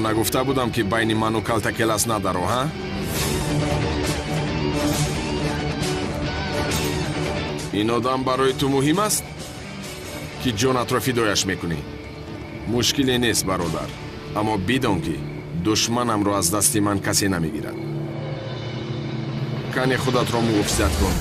Нагуфта будам, ки байни ману Калтакелас надаро, ҳа? Ин одам барои ту муҳим аст, ки ҷонатро фидояш мекунӣ? Мушкиле нест, бародар, аммо бидон, ки душманамро аз дасти ман касе намегирад. Кане, худатро муҳофизат кун.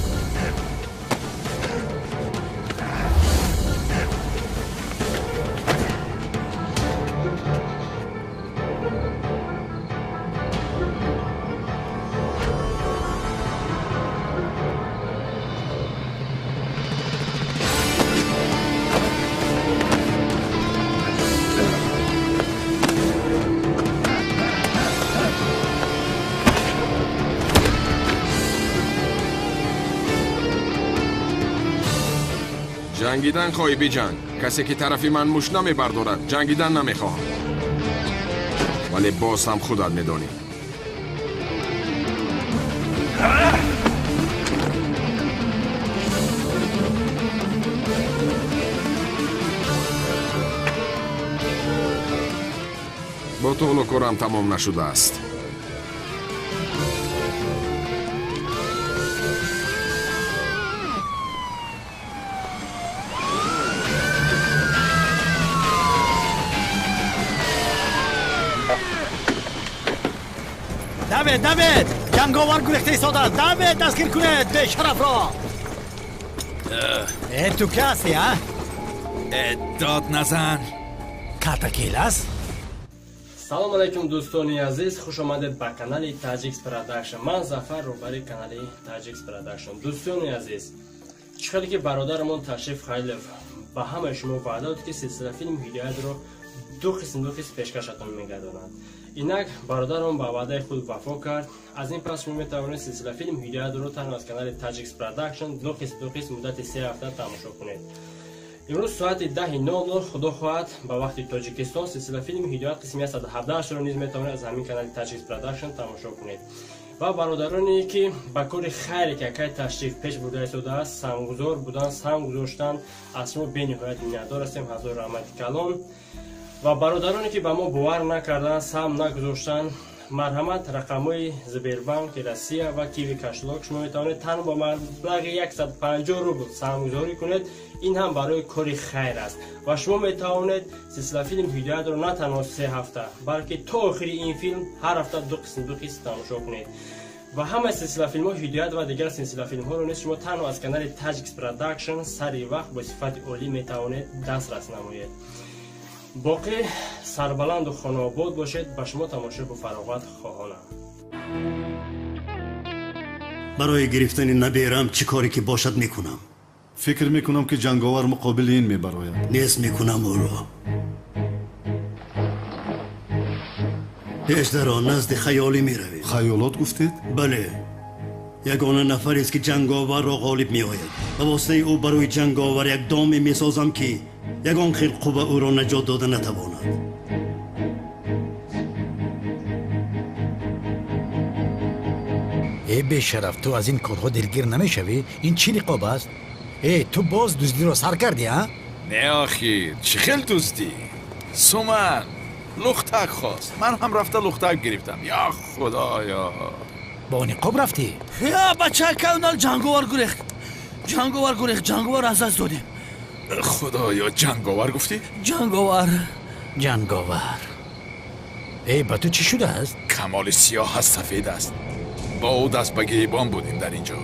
Ҷангидан хоҳӣ, биҷанг. Касе ки тарафи ман мушт намебардорад, ҷангидан намехоҳам. Вале боз ҳам худат медонӣ. Бо ту ҳоло корам тамом нашудааст. Давед, давед! Ҷанговар гурехта истодааст! Давед, дастгир кунед бешарафро! Э, ту ки ҳастӣ, а? Э, дод назан. Калтакелас? Салом алайкум, дӯстони азиз, хуш омадед ба канали Таҷикс Продакшн. Ман Зафар, роҳбари канали Таҷикс Продакшн. Дӯстони азиз, чӣ хеле ки бародарамон Ташриф Халилов ба ҳамаи шумо ваъда дод, ки силсила филм Ҳидоятро ду қисм, ду қисм пешкашатон мегардонад. Инак бародарам ба ваъдаи худ вафо кард. Аз ин пас шумо метавонед силсила филм Ҳидоятро танҳо аз канали Таҷикс Продакшн ду қисм, ду қисм муддати 3 ҳафта тамошо кунед. Имрӯз соати 10:00, худо хоҳад, ба вақти Тоҷикистон, силсила филми Ҳидоят қисми 117-ро низ метавонед аз ҳамин канали Таҷикс Продакшн тамошо кунед. Ва бародароне, ки ба кори хайре, ки акай Ташриф пеш бурда истодааст, саҳмгузор будан, саҳм гузоштан, аз шумо бениҳоят миннатдор ҳастем. Ҳазор раҳмати калон. Ва бародароне, ки ба мо бовар накарданд, саҳм нагузоштанд, марҳамат, рақамҳои Сбербанки Россия ва Киви кошелёк, шумо метавонед танҳо бо маблағи 150 рубл саҳмгузорӣ кунед. Ин ҳам барои кори хайр аст ва шумо метавонед силсилафилм Ҳидоятро на танҳо 3 ҳафта, балки то охири ин филм ҳар ҳафта ду қисм, ду қисм тамошо кунед. Ва ҳамаи силсилафилмҳо Ҳидоят ва дигар силсилафилмҳоро низ шумо танҳо аз канали Таҷикс Продакшн сари вақт бо сифати олӣ метавонед дастрас намоед. Боқӣ сарбаланду хонаобод бошед. Ба шумо тамошо бо фароғат хоҳонам. Барои гирифтани наберам чӣ коре ки бошад, мекунам. Фикр мекунам, ки ҷанговар муқобили ин мебарояд. Нест мекунам ӯро. Пеш даро, назди Хаёлӣ меравем. Хаёлот гуфтед? Бале, ягона нафарест, ки ҷанговарро ғолиб меояд. Ба воситаи ӯ барои ҷанговар як доме месозам, ки ягон хел қувва ӯро наҷот дода натавонад. Э, бешараф, ту аз ин корҳо дилгир намешавӣ? Ин чӣ ниқоб аст? Э, ту боз дуздиро сар кардӣ, а? Не, охир чӣ хел дуздӣ? Суман лухтак хост, ман ҳам рафта лухтак гирифтам. Я худоё! Бо ниқоб рафтӣ? Я бача, кавнал, ҷанговар гурехт, ҷанговар гурехт, ҷанговар аз даст додем. Худоё, ҷанговар гуфтӣ? Ҷанговар. Ҷанговар. Э, ба ту чӣ шудааст? Камоли сиёҳ аз сафед аст. Бо ӯ даст ба гиребон будем дар ин ҷо,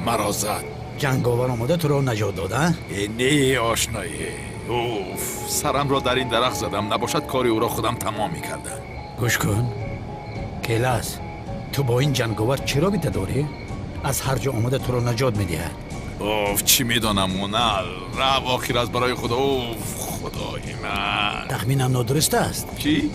маро зад. Ҷанговар омода туро наҷот дода? Э, не, ошноӣ. Уф, сарамро дар ин дарахт задам, набошад кори ӯро худам тамом мекардам. Гӯш кун, Келас, ту бо ин ҷанговар чӣ робита дорӣ? Аз ҳар ҷо омода туро наҷот медиҳад. Уф, чӣ медонам, Унал. Рав, охир аз барои худо. Уф, худои ман! Тахминам нодуруст аст? Чӣ?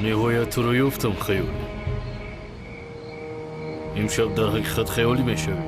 Ниҳоят туро ёфтам, хаёлӣ. Имшаб дар ҳақиқат хаёлӣ мешавӣ.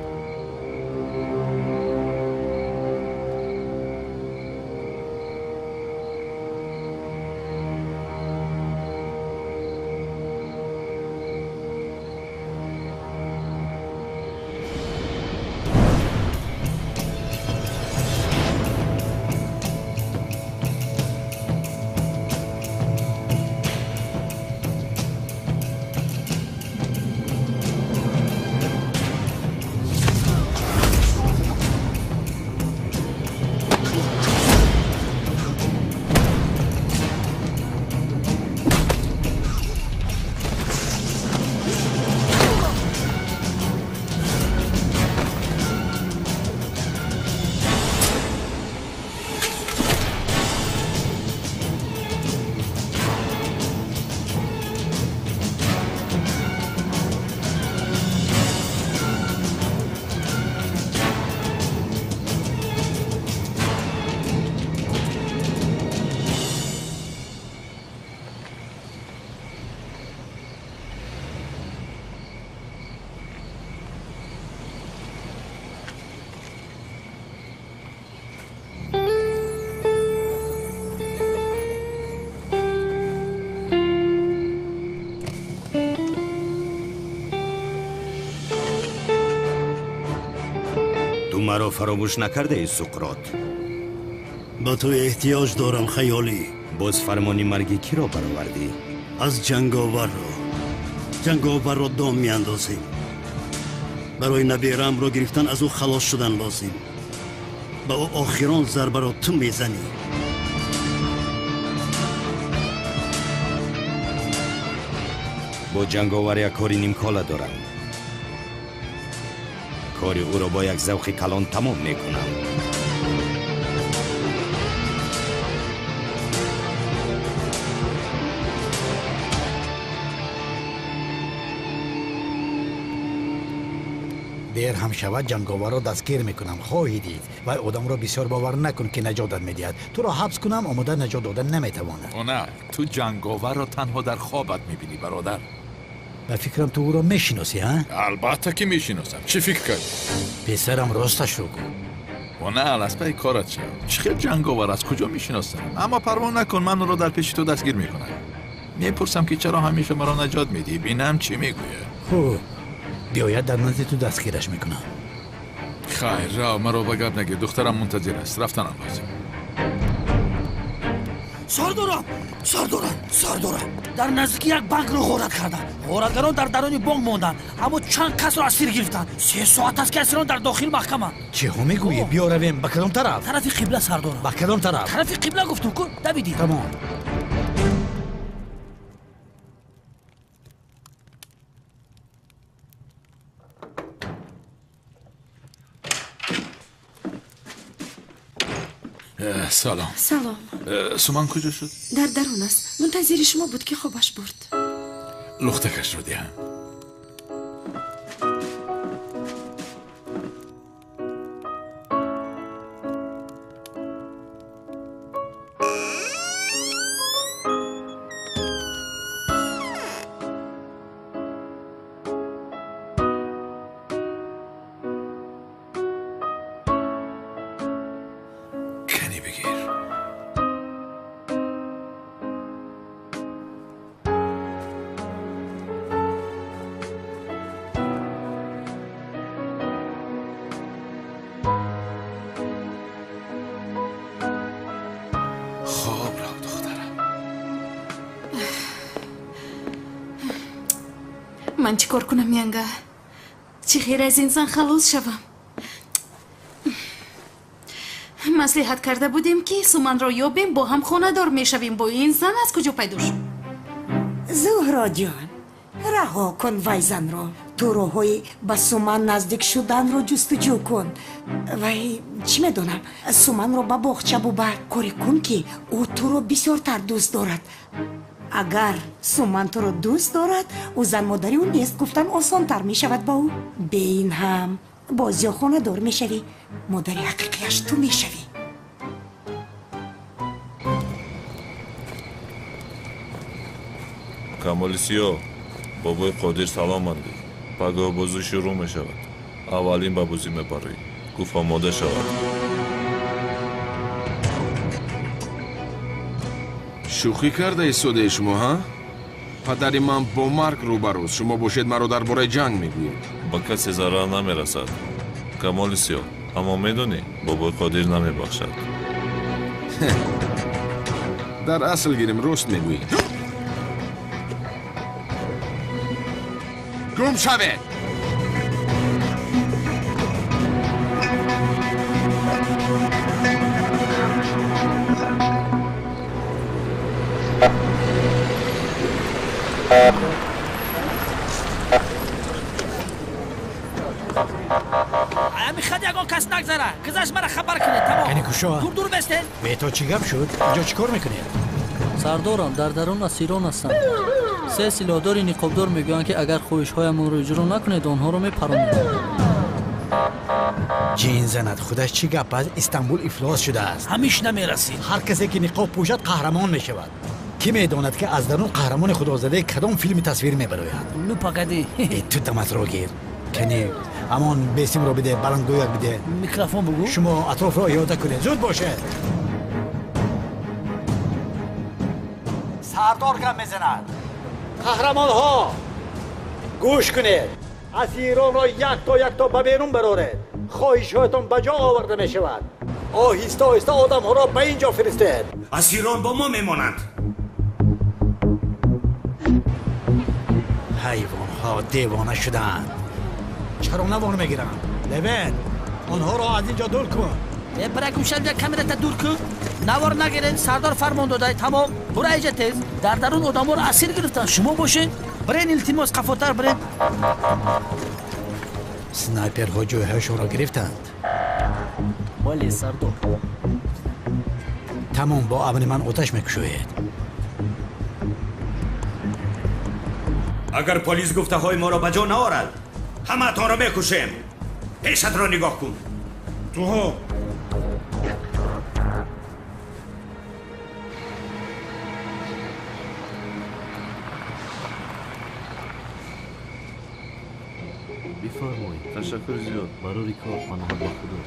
Маро фаромӯш накардаи, Суқрот? Ба ту эҳтиёҷ дорам, хаёлӣ. Боз фармони марги киро баровардӣ? Аз ҷанговарро. Ҷанговарро дом меандозем. Барои набераамро гирифтан аз ӯ халос шудан лозим. Ба ӯ охирон зарбаро ту мезанӣ. Бо ҷанговар як кори нимкола дорам. Кори ӯро бо як завқи калон тамом мекунам. Дер ҳам шавад ҷанговарро дастгир мекунам, хоҳӣ дид. Вай одамро бисёр бовар накун, ки наҷотат медиҳад. Туро ҳабс кунам, омода наҷот додан наметавонад. Она, ту ҷанговарро танҳо дар хобат мебинӣ, бародар. Ба фикрам ту ӯро мешиносӣ, а? Албатта ки мешиносам. Чӣ фикр кардӣ? Писарам, росташро гӯ. Она, аз пайи корат шав. Чӣ хел ҷанговар аз куҷо мешиносам? Аммо парво накун, ман ӯро дар пеши ту дастгир мекунам. Мепурсам ки чаро ҳамеша маро наҷот медиҳӣ. Бинам чӣ мегӯяд. Хуб, биёяд дар назди ту дастгираш мекунам. Хайр, рав, маро ба гап нагир. Духтарам мунтазир аст. Рафтанам лозим. Сардорам, сардорам, сардорам. Дар наздики як банкро ғорат карданд. Ғоратгарон дар даруни бонк монданд, аммо чанд касро асир гирифтанд. 3 соат аст ки асирон дар дохил маҳкаманд. Чиҳо мегӯӣ? Биё равем. Ба кадом тараф? Тарафи қибла, сардорам. Ба кадом тараф? Тарафи қибла гуфтум ку, давидӣ. Тамом. Салом. Салом. Суман куҷо шуд? Дар дарун аст. Мунтазири шумо буд, ки хобаш бурд. Лухтакашро диҳам. Ман чӣ кор кунам, янга? Чӣ хел аз ин зан халос шавам? Маслиҳат карда будем, ки Суманро ёбем, бо ҳам хонадор мешавем. Бо ин зан аз куҷо пайдо шуд? Зуҳроҷон, раҳо кун вай занро. Ту роҳҳои ба Суман наздик шуданро ҷустуҷӯ кун. Вай, чӣ медонам, Суманро ба боғча бубар. Коре кун, ки ӯ туро бисёртар дӯст дорад. Агар Суман туро дӯст дорад, ӯ занмодари ӯ нест гуфтан осонтар мешавад ба ӯ. Бе ин ҳам боз ё хонадор мешавӣ, модари ҳақиқияш ту мешавӣ. Камоли Сиёҳ, бобои Қодир саломанди. Пагоҳ бозӣ шурӯъ мешавад. Аввалин ба бозӣ мебарӣ. Гуфт омода шавад. Шӯхӣ карда истодаи шумо, ҳа? Падари ман бо марг рӯбарӯст. Шумо бошед маро дар бораи ҷанг мегӯед. Ба касе зарар намерасад. Камоли Сиёҳ, аммо медонӣ, бобои Қодир намебахшад. Дар асл гирем, рост мегӯӣ. Гум шавед! Ами хад ягон кас нагзара. Гузашт мара хабар кунед, тамом. Кани кушо? Дур дур бестед. Бето чӣ гап шуд? Инҷо чӣ кор мекунед? Сардорам, дар дарун асирон ҳастанд. Се силоҳдори ниқобдор мегӯянд, ки агар хоҳишҳоямонро иҷро накунед, онҳоро мепаронед. Ҷин занад, худаш чӣ гап аст? Истанбул ифлос шудааст. Ҳамиш намерасид. Ҳар касе ки ниқоб пӯшад қаҳрамон мешавад. Кӣ медонад, ки аз дарун қаҳрамони худозадаи кадом филми тасвир мебарояд? Ну погоди. Э, ту даматро гир. Кани ҳамон бесимро биде, баландгӯяк биде. Микрофон бугӯ. Шумо атрофро иёда кунед. Зуд бошед. Сардор гап мезанад. Қаҳрамонҳо, гӯш кунед. Асиронро якто якто ба берун бароред. Хоҳишҳоятон ба ҷо оварда мешавад. Оҳиста оҳиста одамҳоро ба ин ҷо фиристед. Асирон бо мо мемонанд. Ҳайвонҳо девона шудаанд. Чаро навор мегиранд? Левен, онҳоро аз ин ҷо дур кун. Бира гӯшам, як камерата дур кун. Навор нагиред, сардор фармон додай, тамом. Бура иҷа тез. Дар дарун одамҳоро асир гирифтанд. Шумо бошед. Бирен, илтимос, қафотар бирен. Снайперҳо ҷойҳояшонро гирифтанд. Бале, сардор. Тамом, бо амри ман оташ мекушоед. Агар полис гуфтаҳои моро ба ҷо наорад, ҳамаатонро мекушем. Пешатро нигоҳ кун. Туҳо. Бифармоед. Ташаккур зиёд. Барори кор, паноҳат ба Худо.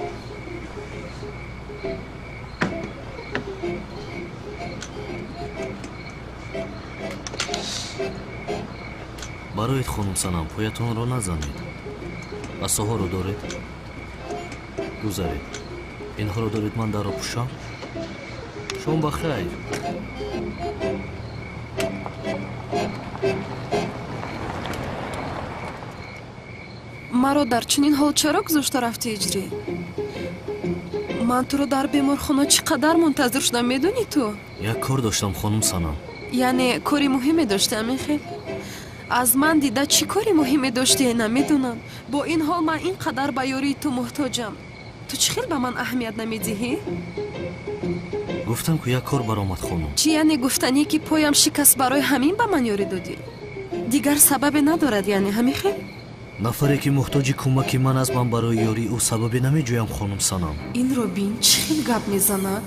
Бароед, хонум Санам, поятонро назанед. Асоҳоро доред? Гузаред. Инҳоро доред, ман дарро пӯшам? Шом ба хайр. Маро дар чунин ҳол чаро гузошта рафти, Ҳиҷрӣ? Ман туро дар беморхона чӣ қадар мунтазир шудам, медонӣ ту? Як кор доштам, хонум Санам. Яъне кори муҳиме дошти, амин хел? Аз ман дида чӣ кори муҳиме дошти, намедонам. Бо ин ҳол ман ин қадар ба ёрии ту муҳтоҷам. Ту чӣ хел ба ман аҳамият намедиҳӣ? Гуфтам, ку як кор баромад, хонум. Чӣ яъне гуфтанӣ, ки поям шикаст, барои ҳамин ба ман ёрӣ додӣ? Дигар сабабе надорад, яъне ҳамин хел? Нафаре ки муҳтоҷи кӯмаки ман аст, ман барои ёрии ӯ сабабе намеҷӯям, хонум Санам. Инро бин, чӣ хел гап мезанад.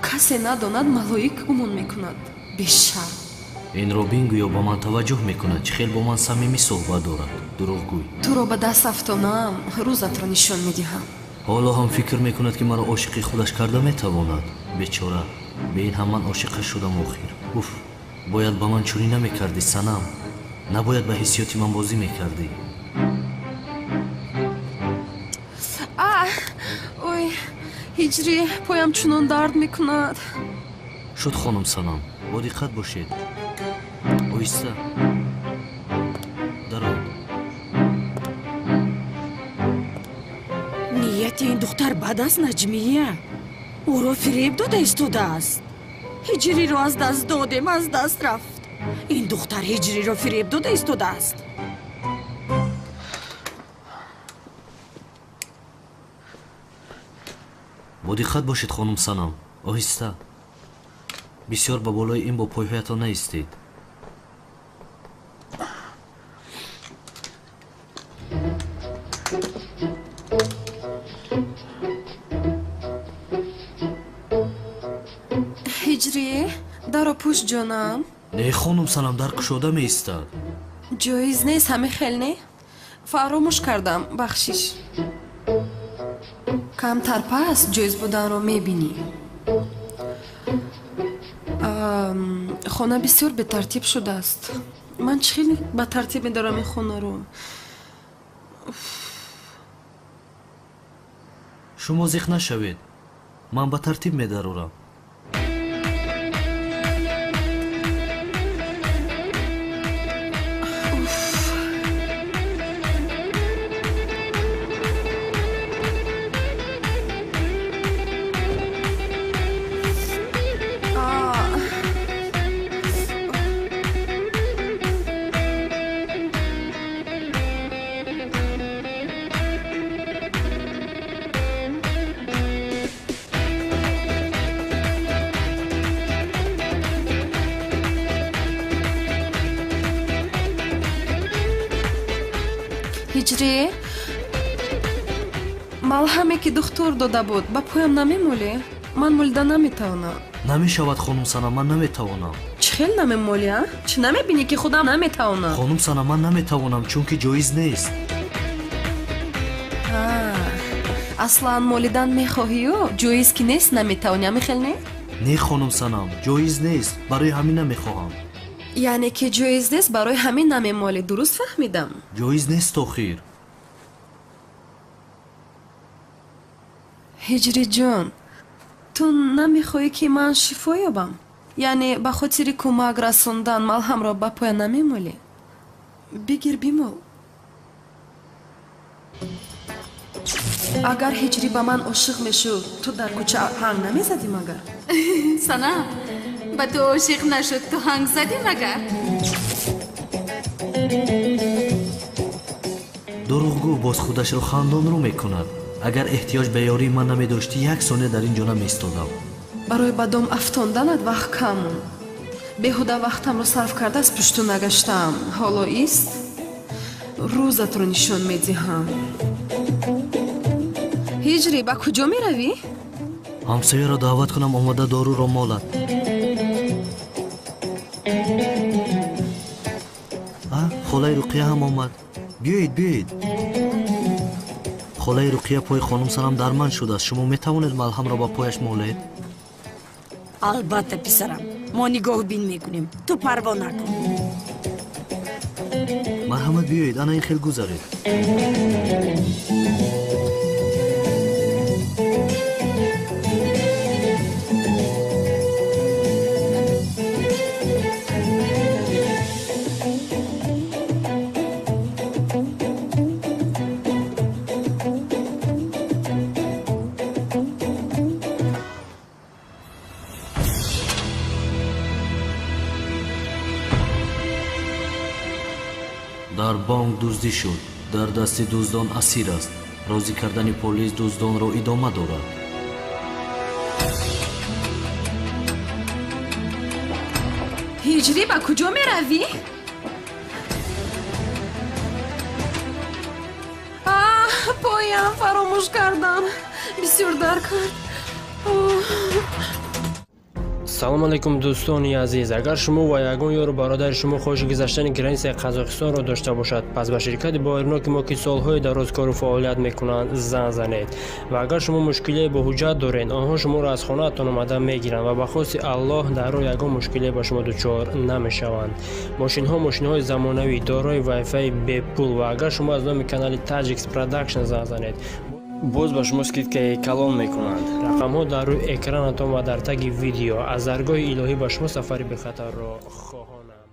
Касе надонад, малоик гумон мекунад. Бешарм. Инро бин, гӯё ба ман таваҷҷӯҳ мекунад, чӣ хел бо ман самимӣ суҳбат дорад. Дурӯғгӯй. Туро ба даст афтонам, рӯзатро нишон медиҳам. Ҳоло ҳам фикр мекунад, ки маро ошиқи худаш карда метавонад. Бечора, бе ин ҳам ман ошиқаш шудам охир. Уф, бояд ба ман чунин намекардӣ, Санам. Набояд ба ҳиссиёти ман бозӣ мекардӣ. Ой, Ҳиҷрӣ, поям чунон дард мекунад. Шуд, хонум Санам, бо диққат бошед. Оҳиста. Дарон. Нияти ин духтар бад аст, Наҷмия. Ӯро фиреб дода истодааст. Ҳиҷриро аз даст додем, аз даст рафт. Ин духтар Ҳиҷриро фиреб дода истодааст. Бо диққат бошед, хонум Санам. Оҳиста. Бисёр ба болои ин бо пойҳоятон наистед. Ҳиҷрӣ, даро пӯш, ҷонам. Не, хонум Санам дар кушода меистад. Ҷоиз нест, ҳамин хел не? Фаромӯш кардам, бахшиш. Камтар пас ҷоиз буданро мебинӣ. Хона бисёр бетартиб шудааст. Ман чӣ хел ба тартиб медорам ин хонаро? Шумо зиқ нашавед, ман ба тартиб медарорам. Ҳиҷрӣ, малҳаме ки духтур дода буд, ба поям намемолӣ? Ман молида наметавонам. Намешавад, хонум Санам, ман наметавонам. Чӣ хел намемолӣ, а? Чӣ намебинӣ, ки худам наметавонам? Хонум Санам, ман наметавонам, чунки ҷоиз нест. Аслан молидан мехоҳию, ҷоиз ки нест, наметавонӣ, ҳамин хел не? Не, хонум Санам, ҷоиз нест, барои ҳамин намехоҳам. Яъне ки ҷоиз нест, барои ҳамин намемолӣ, дуруст фаҳмидам? Ҷоиз нест охир. Ҳиҷриҷон, ту намехоҳӣ, ки ман шифо ёбам? Яъне ба хотири кӯмак расондан малҳамро ба поя намемолӣ? Бигир, бимол. Агар Ҳиҷрӣ ба ман ошиқ мешуд, ту дар кӯча ҳанг намезадӣ магар? Санам, ба ту ошиқ нашуд, ту ҳанг задӣ магар? Дурӯғгӯ боз худашро хандонрӯ мекунад. Агар эҳтиёҷ ба ёрии ман намедоштӣ, як сония дар ин ҷо намеистодам. Барои ба дом афтонданат вақт кам. Беҳуда вақтамро сарф карда аз пушту нагаштаам. Ҳоло ист, рӯзатро нишон медиҳам. Ҳиҷрӣ, ба куҷо меравӣ? Ҳамсояро даъват кунам, омада доруро молад. Холаи Руқия ҳам омад. Биёед, биёед. Холаи Руқия, пои хонум Санам дарманд шудааст. Шумо метавонед малҳамро ба пояш молед? Албатта, писарам, мо нигоҳбин мекунем, ту парво накун. Марҳамат, биёед, ана ин хел гузаред. Дар бонк дуздӣ шуд. Дар дасти дуздон асир аст. Розӣ кардани полис дуздонро идома дорад. Ҳиҷрӣ, ба куҷо меравӣ? Поям фаромӯш кардам. Бисёр дард кард. Салом алейкум, дӯстони азиз. Агар шумо ва ягон ёру бародари шумо хоҳиши гузаштани границаи Қазоқистонро дошта бошад, пас ба ширкати боирноки мо, ки солҳои дароз кору фаъолият мекунанд, занг занед. Ва агар шумо мушкилие бо ҳуҷҷат доред, онҳо шуморо аз хонаатон омада мегиранд ва ба хости Аллоҳ дар роҳ ягон мушкилие ба шумо дучор намешаванд. Мошинҳо мошинҳои замонавӣ, дорои вайфаи бепул ва агар шумо аз номи канали Таҷикс Продакшн занг занед, боз ба шумо скидкаи калон мекунанд. Рақамҳо дар рӯи экранатон ва дар таги видео. Аз даргоҳи илоҳӣ ба шумо сафари бехатарро хоҳонам.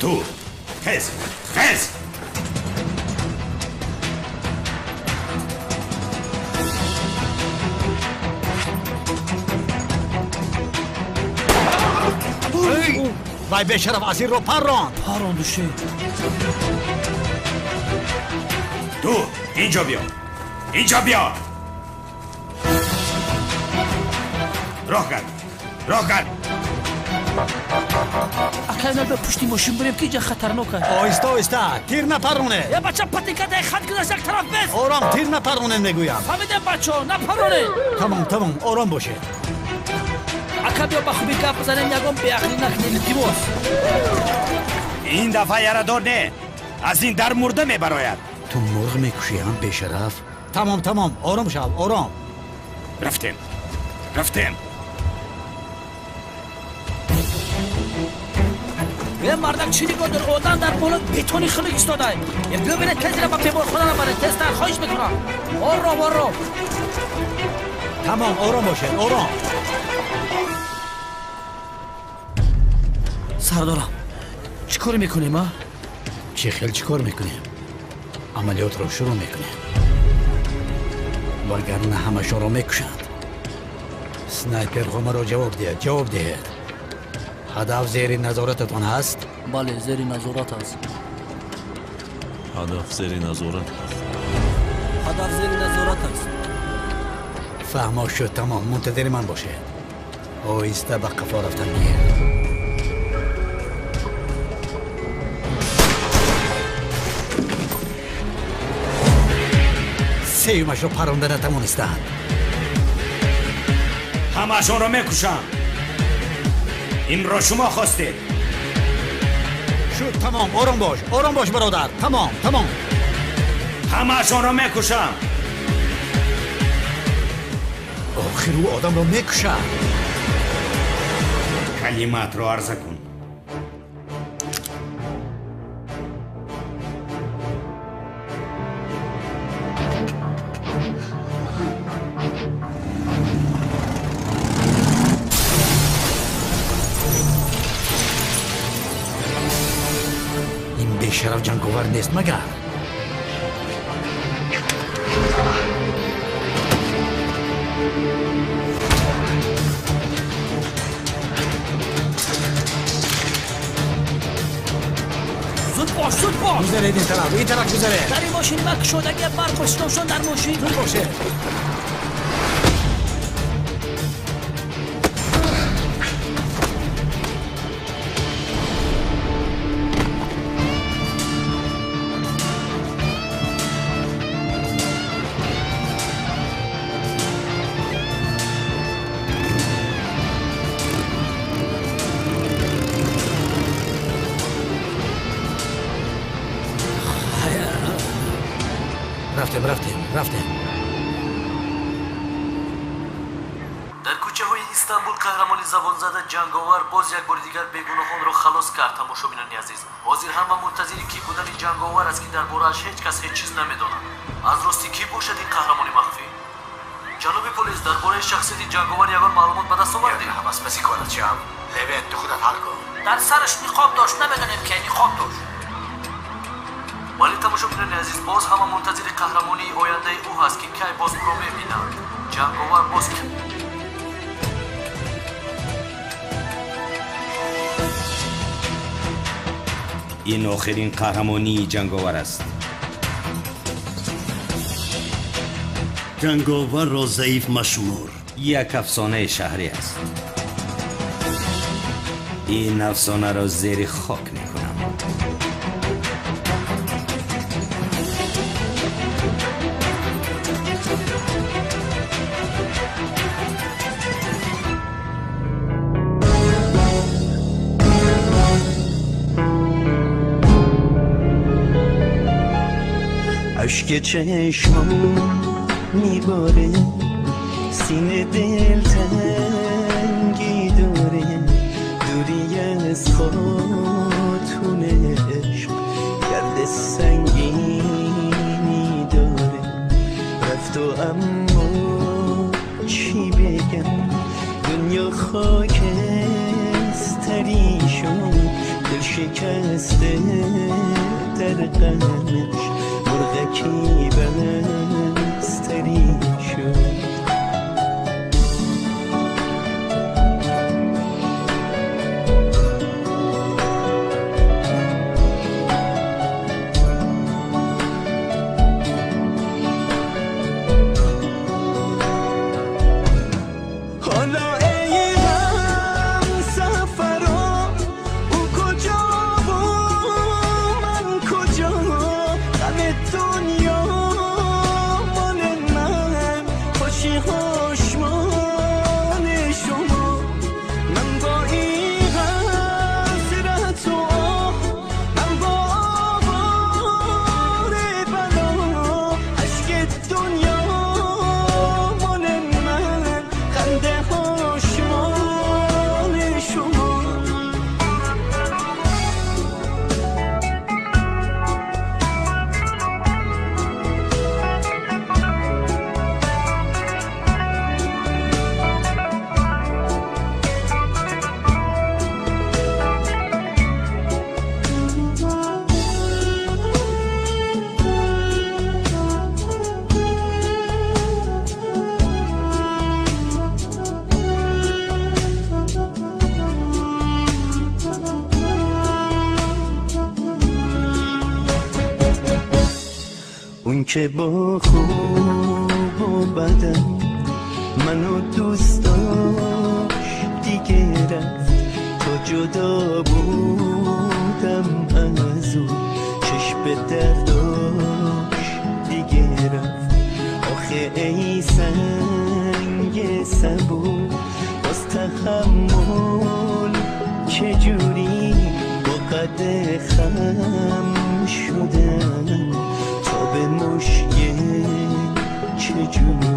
Ту хез, хез! Вай бешараф асирро парронд. Парронду шер. Ту инҷо биё, инҷо биё. Роҳ кард, роҳ кард. Акай, ба пушти мошин бурем, ки инҷа хатарнок аст. Оҳиста, оҳиста, тир напарроне. Я бача, патинкадаи хат гузашт, як тараф бес. Ором, тир напарронед, мегӯям. Фаҳмидем, бачаҳо, напарронед. Тамом, тамом, ором бошед. Ака, биё ба хубӣ гап бизанем, ягон беақлӣ накунем, илтимос. Ин дафъа ярадор не, аз ин дар мурда мебарояд. Ту мурғ мекушӣ ҳам, бешараф. Тамом, тамом, ором шав, ором. Рафтем, рафтем. Е, мардак, чӣ нигоҳ дор? Одам дар боло бетони хунук истодай. Е, биё бинед, тезра ба беморхона набаред, тезтар, хоҳиш мекунам. Ором, ором. Тамом, ором бошед, ором. Сардорам, чӣ кор мекунем, а? Чӣ хел чӣ кор мекунем? Амалиётро шурӯъ мекунем, вагарна ҳамашонро мекушанд. Снайперҳо маро ҷавоб диҳед, ҷавоб диҳед. Ҳадаф зери назорататон ҳаст? Бале, зери назорат аст. Ҳадаф зери назорат аст. Ҳадаф зери назорат аст. Фаҳмо шуд, тамом, мунтазири ман бошед. Оҳиста ба қафо рафтан гир. Сеюмашро паронда натавонистанд. Ҳамаашонро мекушам. Инро шумо хостед. Шуд, тамом, ором бош, ором бош, бародар. Тамом, тамом. Ҳамаашонро мекушам. Охир ӯ одамро мекушад. Калимаатро арза кун. Ин бешараф ҷанговар нест магар? Зуд бош, зуд бош. Гузаред ин тараф, ин тараф гузаред. Дари мошини ман кушодагия, барқ ошношон дар мошин. Зуд бошед. Рафтем, рафтем, рафтем. Дар кӯчаҳои Истанбул қаҳрамони забонзада Ҷанговар боз як бори дигар бегуноҳонро халос кард. Тамошобинони азиз, ҳозир ҳама мунтазири кӣ будани Ҷанговар аст, ки дар борааш ҳеҷ кас ҳеҷ чиз намедонад. Аз рости кӣ бошад ин қаҳрамони махфӣ? Ҷаноби полис, дар бораи шахсияти Ҷанговар ягон маълумот ба даст овардед? Ҳавас паси корат шав. Левент, ту худат ҳал кун. Дар сараш ниқоб дошт, намедонем ки ниқоб дошт. Вале тамошобинони азиз, боз ҳама мунтазири қаҳрамонии ояндаи ӯ ҳаст, ки кай боз ӯро мебинанд. Ҷанговар боз Ин охирин қаҳрамонии ҷанговар аст. Ҷанговарро заиф машмур. Як афсонаи шаҳрӣ аст. Ин афсонаро зери хок мекунам. اشک چشمم میباره، سینه دل تنگی داره، دوری از خاتون عشق درد سنگینی داره. رفت و اما چی بگم، دنیا خاکستری شد، دل شکسته در غمش، مرغکی بستری شد. حالا ای هم سفرم، او کجا و من کجا، غم دنیا مال من، خوشی هاش مال شما. چه با خوب و بدم منو دوست داشت دیگه رفت، تا جدا بودم از او چشم به در داشت دیگه رفت. آخه ای سنگ صبور باز تحمل چجوری با قد خم شدم تا به مشکل چجوری.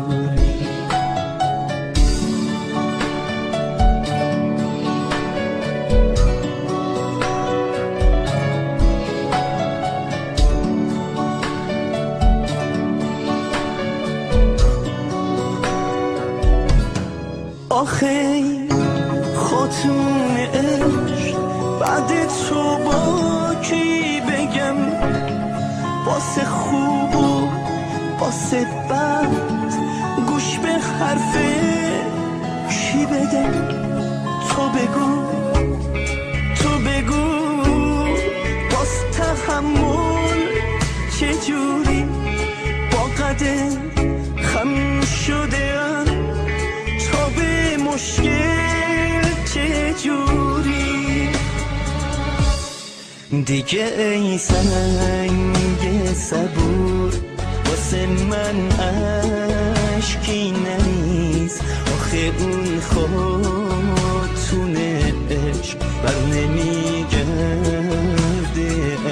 آخه خاتون عشق بعد تو با کی بگم، واسه خوب و واسه بد گوش به حرف کی بدم؟ تو بگو تو بگو باز تحمل چجوری با قد خم شده تا به مشکل چجوری. دیگه ای سنگ صبور واسه من اشکی نریز، آخه اون خاتون عشق بر نمیگرده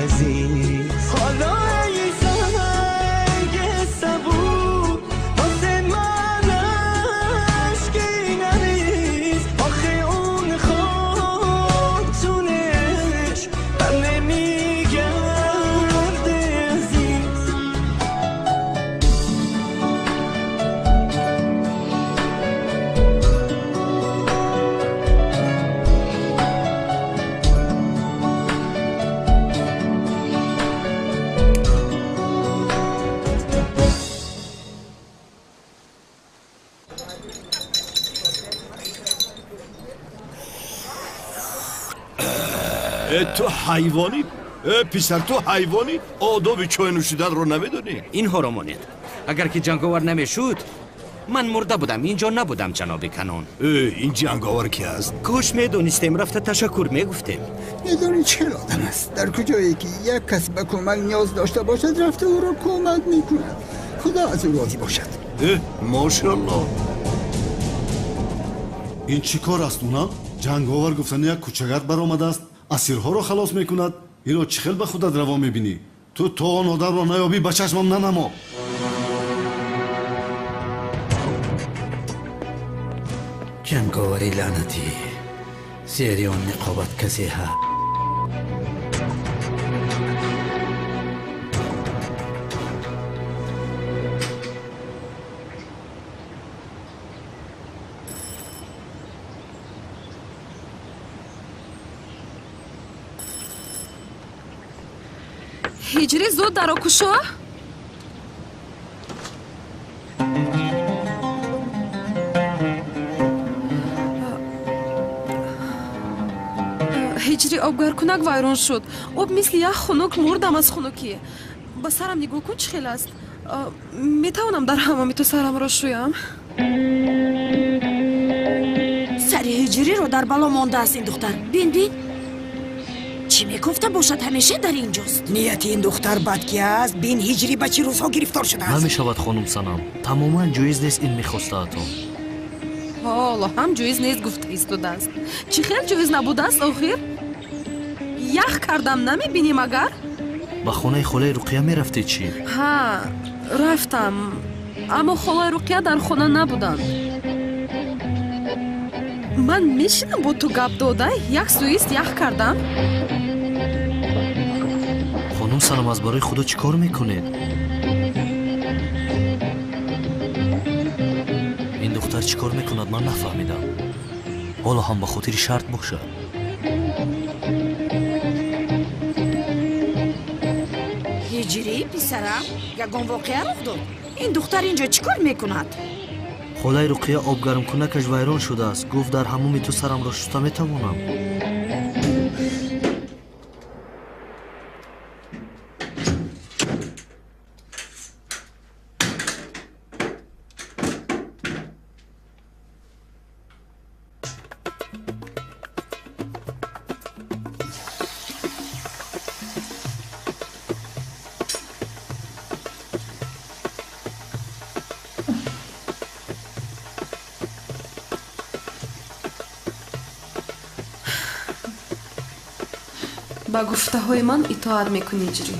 عزیز. حالا ای سنگ صبور واسه من اشکی نریز، آخه اون خاتون عشق بر نمیگرده عزیز. تو حیوانی؟ پسر تو حیوانی؟ آداب چای نوشیدن رو نمیدونی؟ اینها را مانید. اگر که جنگاور نمیشد من مرده بودم، اینجا نبودم جناب کنون. این جنگاور کی است؟ کاش میدونستیم رفته تشکر میگفتیم. میدونی چه آدم است؟ در کجایی که یک کس به کمک نیاز داشته باشد رفته او را کمک میکند. خدا از او راضی باشد. ماشاءالله. این چی کار است اونا؟ جنگاور گفتن یک کوچگرد برآمده است، اسیرها رو خلاص میکند. اینو چه خیل به خودت روا میبینی؟ تو تا آن آدم را نیابی به چشمم ننما. جنگاوری لعنتی، زیر آن نقابت کسی ها. ҳиҷрӣ зуд даро кушо. Ҳиҷрӣ обгаркунак вайрон шуд. Об мисли як хунук, мурдам аз хунукӣ. Ба сарам нигоҳ кун чӣ хел аст. Метавонам дар ҳамоми ту сарамро шӯям? Сари ҳиҷриро дар бало мондааст ин духтар. Бин бин чӣ мегуфта бошад, ҳамеша дар инҷост. Нияти ин духтар бад ки аст. Бин ҳиҷрӣ ба чӣ рӯзҳо гирифтор шудааст. Намешавад хонум Санам, тамоман ҷоиз нест ин мехостаатон. Ҳоло ҳам ҷоиз нест гуфта истодааст. Чӣ хел ҷоиз набудааст охир? Ях кардам намебинӣ магар? Ба хонаи холаи Руқия мерафтед чӣ? Ҳа, рафтам, аммо холаи Руқия дар хона набуданд. Ман мешинам бо ту гап дода, як сӯист ях кардам. Хонум Санам, аз барои худо чӣ кор мекунед? Ин духтар чӣ кор мекунад ман нафаҳмидам. Ҳоло ҳам ба хотири шарт бошад. Ҳиҷрӣ писарам, ягон воқеа рух дод? Ин духтар инҷо чӣ кор мекунад? Холаи Руқия обгармкунакаш вайрон шудааст. Гуфт дар ҳамоми ту сарамро шуста метавонам. Ба гуфтаҳои ман итоат мекунӣ, Ҳиҷрӣ.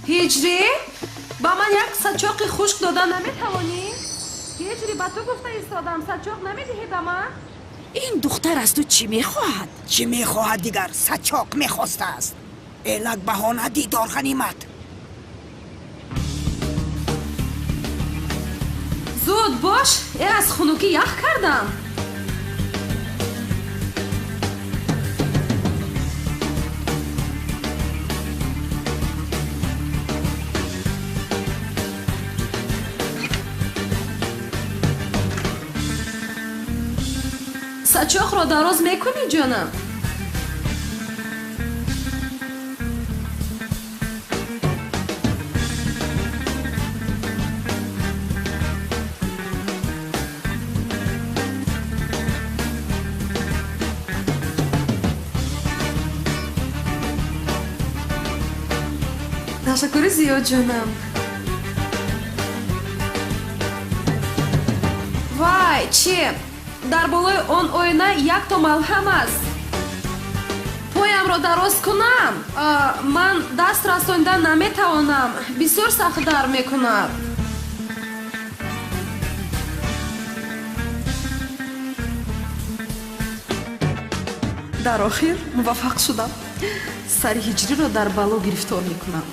Ҳиҷрӣ, ба ман як сачоқи хушк дода наметавонӣ? Ҳиҷрӣ, ба ту гуфта истодам, сачоқ намедиҳӣ ба ман? Ин духтар аз ту чӣ мехоҳад? Чӣ мехоҳад дигар? Сачоқ мехостааст. Элак баҳона, дидор ғанимат. Зуд бош, аз хунукӣ ях кардам. Сачоқро дароз мекунӣ, ҷонам? Ташаккури зиёд, ҷонам. Вай, чи? Дар болои он оина якто малҳам аст. Поямро дароз кунам, ман даст расонида наметавонам, бисёр сахт дард мекунад. Дар охир муваффақ шудам. Сари Ҳиҷриро дар бало гирифтор мекунам.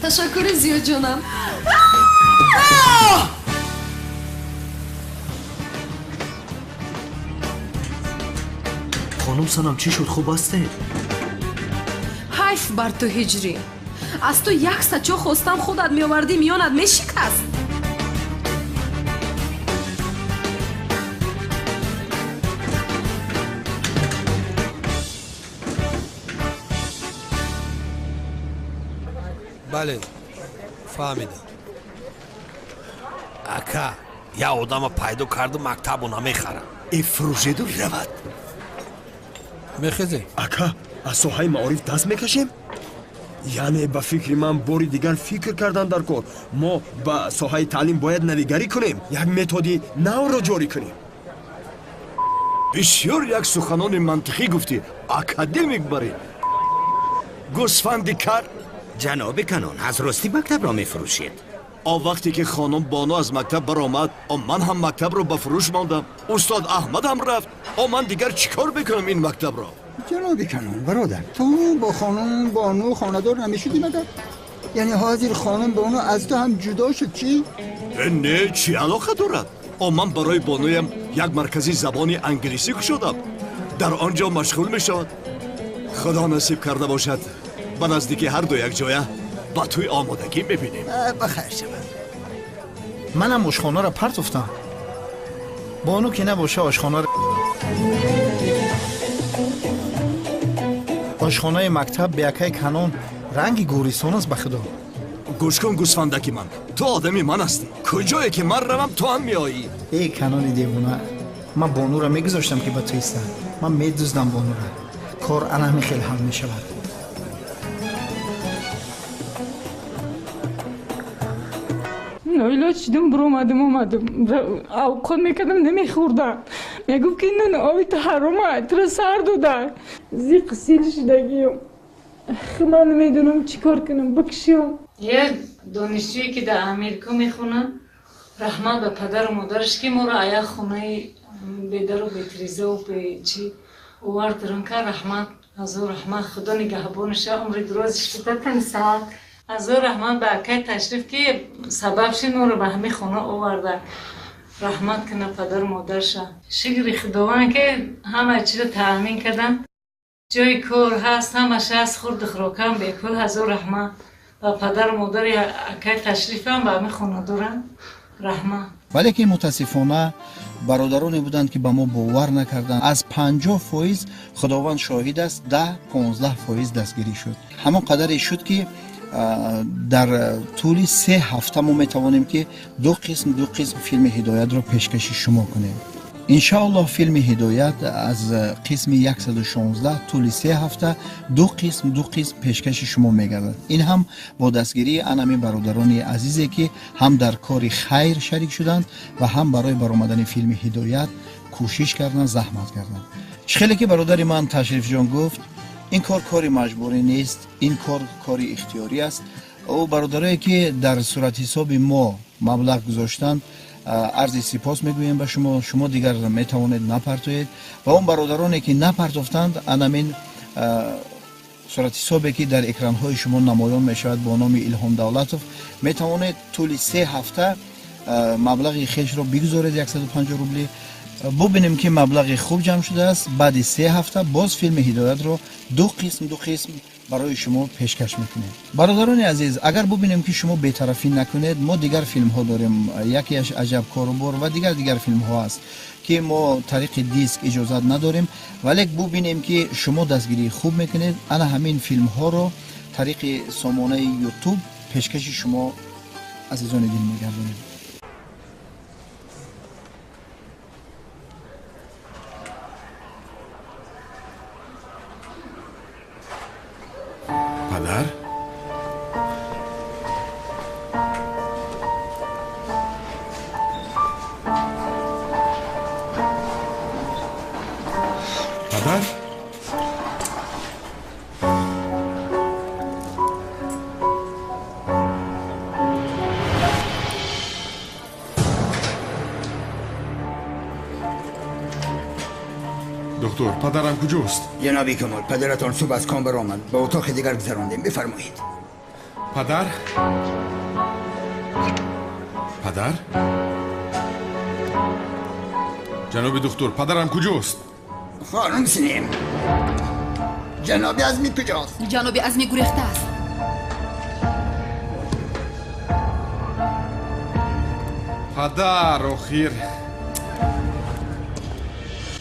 Ташаккури зиёд, ҷонам. Хонум Санам, чӣ шуд? Хуб ҳастед? Ҳайф бар ту, Ҳиҷрӣ. Аз ту як сачоқ хостам, худат меовардӣ, миёнат мешикаст. Бале, фаҳмидам. Ака, як одама пайдо карду мактабо намехарам. Эфрӯшеду равад. Мехезе? Ака, аз соҳаи маориф даст мекашем? Яъне ба фикри ман бори дигар фикр кардан дар кор. Мо ба соҳаи таълим бояд навигарӣ кунем, як методи навро ҷорӣ кунем. Бисёр як суханони мантиқӣ гуфтӣ, академик барӣ. Гӯсфанди кар. Ҷаноби Канон, аз ростӣ мактабро мефурӯшед? Он вақте ки хонум Бону аз мактаб баромад, ман ҳам мактабро ба фурӯш мондам. Устод Аҳмад ҳам рафт. Ман дигар чӣ кор мекунам ин мактабро? Ҷаноби Канон, бародар, ту бо хонум Бону хонадор намешудӣ магар? Яъне ҳозир хонум Бону аз ту ҳам ҷудо шуд, чӣ? Не, чӣ алоқа дорад? Ман барои бонуям як маркази забони англисӣ кушодам. Дар он ҷо машғул мешавад. Худо насиб карда бошад, ба наздики ҳар ду якҷоя ба тӯй омодагӣ мебинем. Ба хайр шавад. Манам ошхонаро партофтам. Бону ки набоша, ошхонаро ошхонаи мактаб беакаи Канон ранги гӯристон аст, ба худо. Гӯш кун, гӯсфандаки ман, ту одами ман ҳастӣ. Куҷое ки ман равам, ту ҳам меоӣ. Эй Канони девона, ман бонуро мегузоштам ки ба ту истам. Ман медуздам бонура. Кор ана ҳамин хел ҳал мешавад. Ноилоҷ шудум, биромадум, омадум. Авқот мекардам, намехӯрдам. Мегуфт ки нон оби ту ҳарома, туро сар дода. Зиқ сил шудагиюм. Ман намедонам чӣ кор кунам, бикшиём. Як донишҷӯе ки дар Америка мехонад, раҳмат ба падару модараш ки моро аяк хонаи бедару бетирезаву бечи овард рунка. Раҳмат, ҳазор раҳмат, худо нигаҳбонаша, умри дурозиш бидатани саҳат. Ҳазор раҳмат ба акай Ташриф ки сабаб шид моро ба ҳамин хона оварда. Раҳмат кунад падару модарша. Шукри Худованд ки ҳама чизро таъмин кардам. Ҷои кор ҳаст, ҳамаш ҳаст, хурду хӯрокам бепул. Ҳазор раҳмат ба падару модари акай Ташрифам, ба ҳамин хонадорам. Раҳмат. Валекин мутаассифона бародароне буданд, ки ба мо бовар накарданд. Аз 50%, Худованд шоҳид аст, 10-15% дастгирӣ шуд. Ҳамон қадаре шуд, ки дар тӯли 3 ҳафта мо метавонем, ки ду қисм, ду қисм филми Ҳидоятро пешкаши шумо кунем. Иншоаллоҳ филми Ҳидоят аз қисми 116 тӯли 3 ҳафта ду қисм пешкаши шумо мегардад. Ин ҳам бо дастгирии анами бародарони азизе, ки ҳам дар кори хайр шарик шуданд ва ҳам барои баромадани филми Ҳидоят кӯшиш карданд, заҳмат карданд. Чӣ хеле ки бародари ман Ташрифҷон гуфт, ин кор кори маҷбурӣ нест, ин кор кори ихтиёрӣ аст. Ӯ бародарое ки дар суратҳисоби мо маблағ гузоштанд, арзи сипос мегӯем ба шумо. Шумо дигар метавонед напартоед ва он бародароне ки напартофтанд, анамин суратҳисобе ки дар экранҳои шумо намоён мешавад бо номи Илҳом Давлатов, метавонед тӯли 3 ҳафта маблағи хешро бигузоред, 150 рубли. Бубинем ки маблағи хуб ҷамъ шудааст. Баъди 3 ҳафта боз филми Ҳидоятро ду қисм барои шумо пешкаш мекунем. Бародарони азиз, агар бубинем ки шумо бетарафӣ накунед, мо дигар филмҳо дорем. Якеаш Аҷаб корубор ва дигар филмҳо аст, ки мо тариқи диск иҷозат надорем, вале бубинем ки шумо дастгирии хуб мекунед, ана ҳамин филмҳоро тариқи сомонаи Ютуб пешкаши шумо азизони дил мегардонем. Падар? Падар? Доктор, падарам куҷост? Ҷаноби Камол, падаратон субҳ аз ком баромад. Ба утоқи дигар гузарондем. Бифармоед. Падар? Падар? Ҷаноби доктор, падарам куҷост? Хонум Синем, ҷаноби Азмӣ куҷост? Ҷаноби Азмӣ гурехта аст. Падар, охир.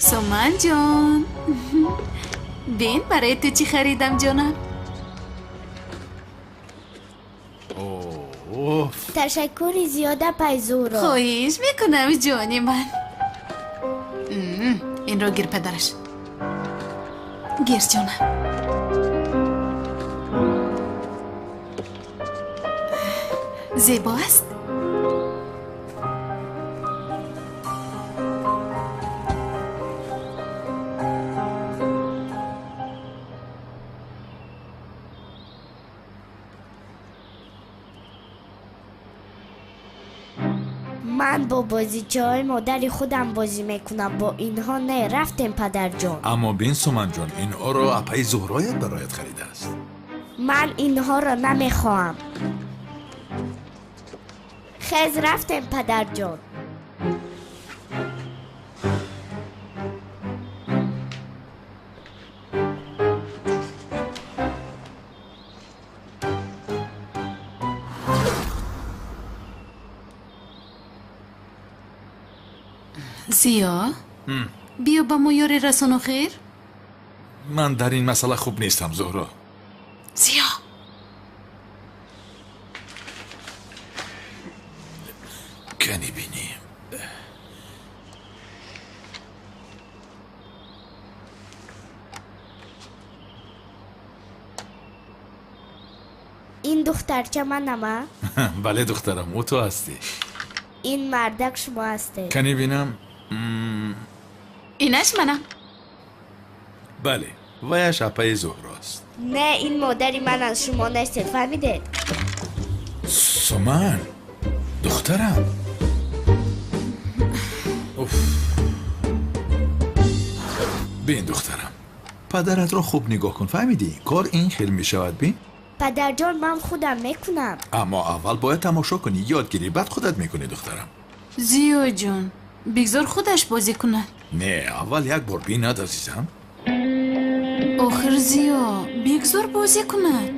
Суманҷон, бин барои ту чӣ харидам, ҷонам. Ташаккури зиёда, Пайзуро. Хоҳиш мекунам, ҷони ман. Инро гир, падараш. Гир, ҷонам. Зебо аст? Ман бо бозичаҳои модари худам бозӣ мекунам, бо инҳо не. Рафтем, падарҷон. Аммо бин, Суманҷон, инҳоро апаи Зуҳроят бароят харидааст. Ман инҳоро намехоҳам. Хез, рафтем, падарҷон. Зиё, биё ба мо ёре расон, охир. Ман дар ин масъала хуб нестам, Зуҳро. Зиё, кани бинем. Ин духтарча манама? Бале, духтарам, ӯ ту ҳастӣ. Ин мардак шумо ҳастед. Кани бинам. Инаш манам. Бале, ваяш апаи Зуҳрост. Не, ин модари ман аз шумо нестед, фаҳмидед? Суман, духтарам. Уф. Бин, духтарам, падаратро хуб нигоҳ кун, фаҳмидӣ? Кор ин хел мешавад, бин. Падарҷон, ман худам мекунам. Аммо аввал бояд тамошо кунӣ, ёд гирӣ, баъд худат мекунӣ, духтарам. Зиёҷон, бигзор худаш бозӣ кунад. Не, аввал як бор бинад, азизам. Охир, Зиё, бигзор бозӣ кунад.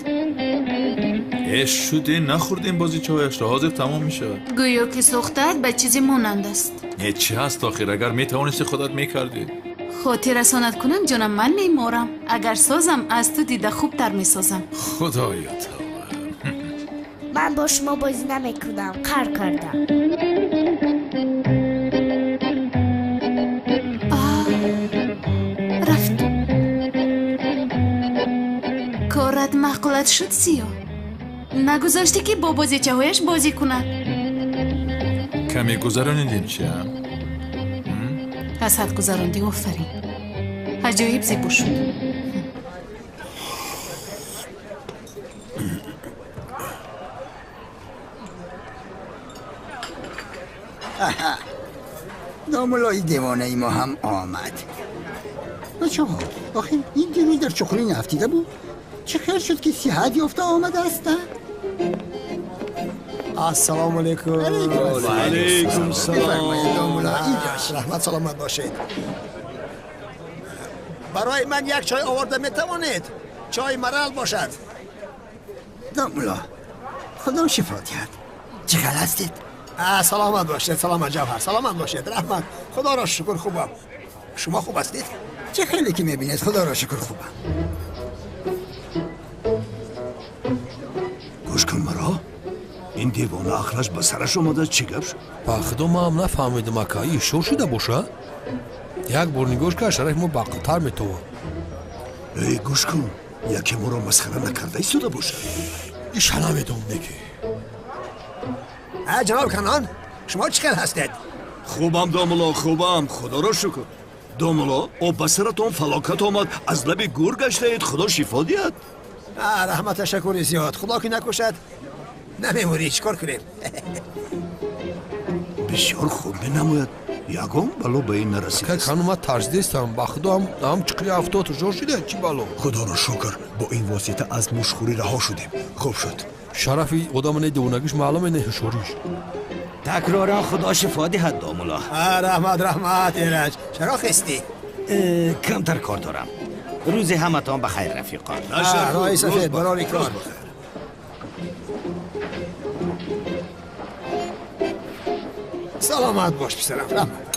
Эш шуде, нахӯрдем бозичаҳояшро, ҳозир тамом мешавад. Гӯё ки сохтаат ба чизе монанд аст. Не, чӣ ҳаст охир, агар метавонисти худат мекардӣ. Хотиррасонат кунам, ҷонам, ман меморам. Агар созам, аз ту дида хубтар месозам. Худоё тавба. Ман бо шумо бозӣ намекунам, қар кардам. Корат маъқулат шуд, Сиё? Нагузоштӣ ки бо бозичаҳояш бозӣ кунад. Каме гузаронидем чия? Аз ҳад гузарондӣ, офарин. Аҷоиб зебо шуд. Домуллои девонаи мо ҳам омад. Бачаҳо, охир ин дирӯз дар чуқурӣ нафтида буд. Чӣ хел шуд ки сиҳат ёфта омадааст? Ассалому алайкум. Алайкум салом. Раҳмат, саломат бошед. Барои ман як чой оварда метавонед? Чой марал бошад. Домулло, худо шифо диҳад. Чӣ хел ҳастед? Саломат бошед, саломат Ҷавҳар, саломат бошед. Раҳмат, худоро шукр хубам. Шумо хуб ҳастед? Чӣ хеле ки мебинед, худоро шукр хубам. Гӯш кун маро, ин девона ақлаш ба сараш омада, чӣ гап шуд? Ба худо ман ҳам нафаҳмидам, ака, ин ҳушёр шуда боша? Як бор нигоҳ кард, шарафи мо баақлтар метовад. Эй, гӯш кун, яке моро масхара накарда истода бошад. Иша намедонам неки. Ҷаноб Канон, шумо чӣ хел ҳастед? Хубам, домулло, хубам, худоро шукр. Домулло, об ба саратон фалокат омад, аз лаби гур гаштаед, худо шифо диҳад. Раҳмат, ташаккури зиёд. Худо ки накушад, намемурӣ, чӣ кор кунем? Бисёр хуб менамояд. Ягон бало ба ин нарасид. Ака, кану ман тарсидестам, ба худо ҳам чиқри 70 ҳушёр шуда, чӣ бало? Худоро шукр, бо ин восита аз мушхӯрӣ раҳо шудем. Хуб шуд. Шарафи одама не девонагиш маълуме, не ҳушёриш. Такроран худо шифо диҳад, домулло. Раҳмат, раҳмат, Эраҷ. Чаро хестӣ? Камтар кор дорам. Рӯзи ҳаматон ба хайр, рафиқон. Роҳи сафед, барори кор. Саломат бош, писарам, раҳмат.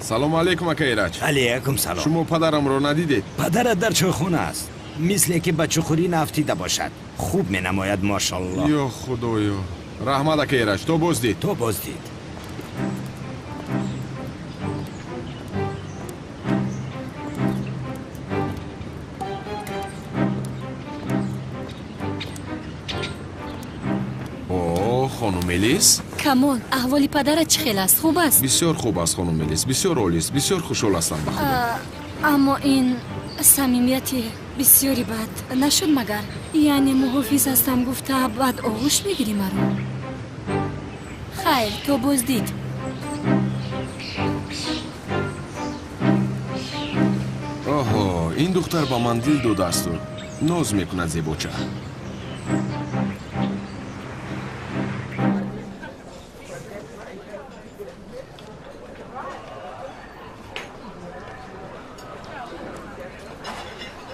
Салому алейкум, ака Эраҷ. Алейкум салом. Шумо падарамро надидед? Падарат дар чойхона аст, мисле ки ба чуқурӣ нафтида бошад. Хуб менамояд, мошаллоҳ. Ё худоё, раҳмат, ака Эраҷ, то боздид. То боздид. О, хонум Мелис. Камол, аҳволи падарат чӣ хел аст? Хуб аст? Бисёр хуб аст, хонум Мелис, бисёр олист, бисёр хушҳол ҳастам ба худо. Аммо ин самимияти бисёри бад нашуд магар? Яъне муҳофиз ҳастам гуфта баъд оғӯш мегирӣ маро? Хайр, то боздид. Оҳо, ин духтар ба ман дил додаасту ноз мекунад зебоча.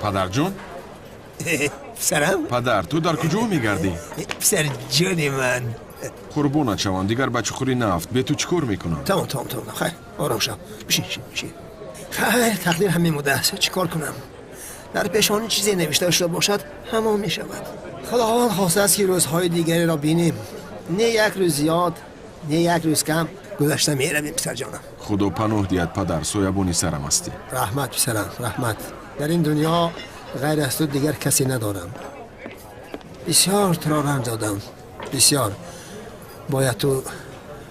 Падарҷон? Писарам? Падар, ту дар куҷо мегардӣ? Писарҷони ман. Қурбонат шавам, дигар ба чуқурӣ нафт. Бе ту чӣ кор мекунам? Тамом, тамом, тамом. Хайр, ором шав. Бишин, бишин, бишин. Хайр, тақдир ҳамин будааст. Чӣ кор кунам? Дар пешонӣ чизе навишта шуда бошад, ҳамон мешавад. Худованд хостааст ки рӯзҳои дигареро бинем. Не як рӯз зиёд, не як рӯз кам. Гузашта меравем, писарҷонам. Худо паноҳ диҳад, падар, соябони сарам ҳастӣ. Раҳмат, писарам, раҳмат. Дар ин дунё ғайр аз ту дигар касе надорам. Бисёр туро ранҷ додам, бисёр. Бояд ту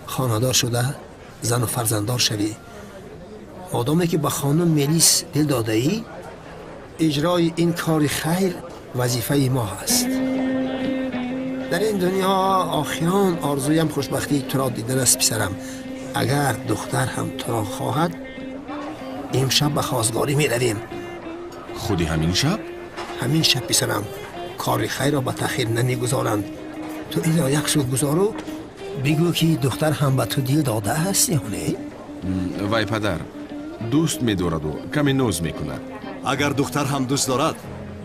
хонадор шуда, зану фарзанддор шавӣ. Одаме ки ба хонум Мелис дил додаӣ, иҷрои ин кори хайр вазифаи мо ҳаст. Дар ин дунё охирон орзуям хушбахтии туро дидан аст, писарам. Агар духтар ҳам туро хоҳад, имшаб ба хостгорӣ меравем. Худи ҳамин шаб? Ҳамин шаб, писарам. Кори хайрро ба таъхир намегузоранд. Ту инро як су гузору бигӯ ки духтар ҳам ба ту дил додааст ё не? Вай падар, дӯст медораду каме ноз мекунад. Агар духтар ҳам дӯст дорад,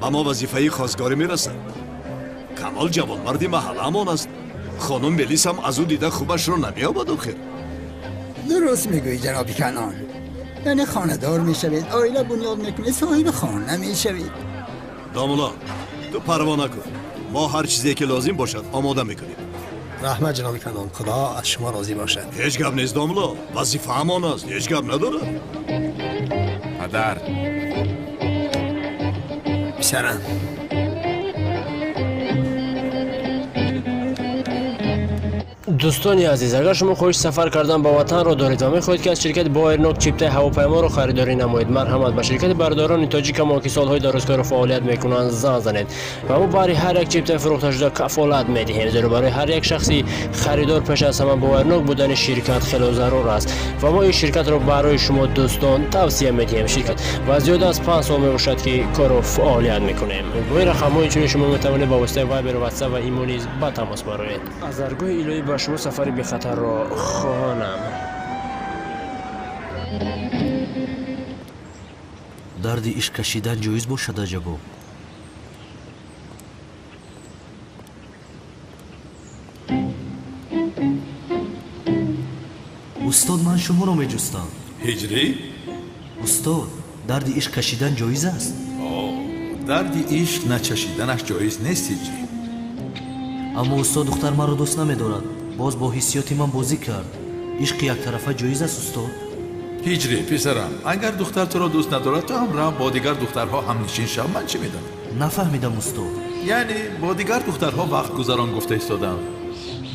ба мо вазифаи хостгорӣ мерасад. Камол ҷавонмарди маҳаллаамон аст. Хонум Мелис ҳам аз ӯ дида хубашро намеёбад охир. Дуруст мегӯӣ, ҷаноби Канон. Яъне хонадор мешавед, оила бунёд мекунед, соҳиби хона мешавед. Домулло, ту парво накун. Мо ҳар чизе ки лозим бошад омода мекунем. Раҳмат ҷаноби калон, Худо аз шумо розӣ бошад. Ҳеҷ гап нест домло, вазифаамон аст, ҳеҷ гап надорад. Падар. Писарам. Дӯстони азиз, агар шумо хоҳиши сафар кардан ба ватанро доред ва мехоҳед, ки аз ширкати Боэрнок чиптаи ҳавопайморо харидорӣ намоед, марҳамат ба ширкати бародарони тоҷикамо, ки солҳои дарозкорро фаъолият мекунанд, занг занед ва мо барои ҳар як чиптаи фурӯхташуда кафолат медиҳем, зеро барои ҳар як шахси харидор пеш аз ҳама боварнок будани ширкат хело зарур аст ва мо ин ширкатро барои шумо дӯстон тавсия медиҳем. Ширкат ва зиёда аз 5 сол мебошад, ки корро фаъолият мекунем. Бо ин рақамҳо инчунин шумо метавонед ба воситаи Вайбер, Ватсап ва Имо низ ба тамос бароед. Аз даргоҳи илоҳӣ ба шумо сафари бехатарро хоҳонам. Дарди ишқ кашидан ҷоиз бошад аҷабо? Устод, ман шуморо меҷустам. Ҳиҷрӣ? Устод, дарди ишқ кашидан ҷоиз аст? Дарди ишқ начашиданаш ҷоиз нест, ҳиҷрӣ. Аммо устод, духтар маро дӯст намедорад. Боз бо ҳиссиёти ман бозӣ кард. Ишқи яктарафа ҷоиз аст, устод? Ҳиҷрӣ, писарам, агар духтар туро дӯст надорад, ту ҳам рав бо дигар духтарҳо ҳамнишин шав. Ман чӣ медонам? Нафаҳмидам, устод. Яъне бо дигар духтарҳо вақт гузарон гуфта истодам.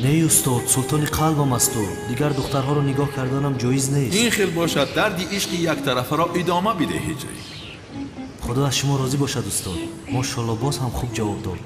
Не, устод, султони қалбам аст ту. Дигар духтарҳоро нигоҳ карданам ҷоиз нест. Ин хел бошад, дарди ишқи яктарафаро идома бидеҳ, ҳиҷрӣ. Худо аз шумо розӣ бошад, устод. Мошалло, боз ҳам хуб ҷавоб дод.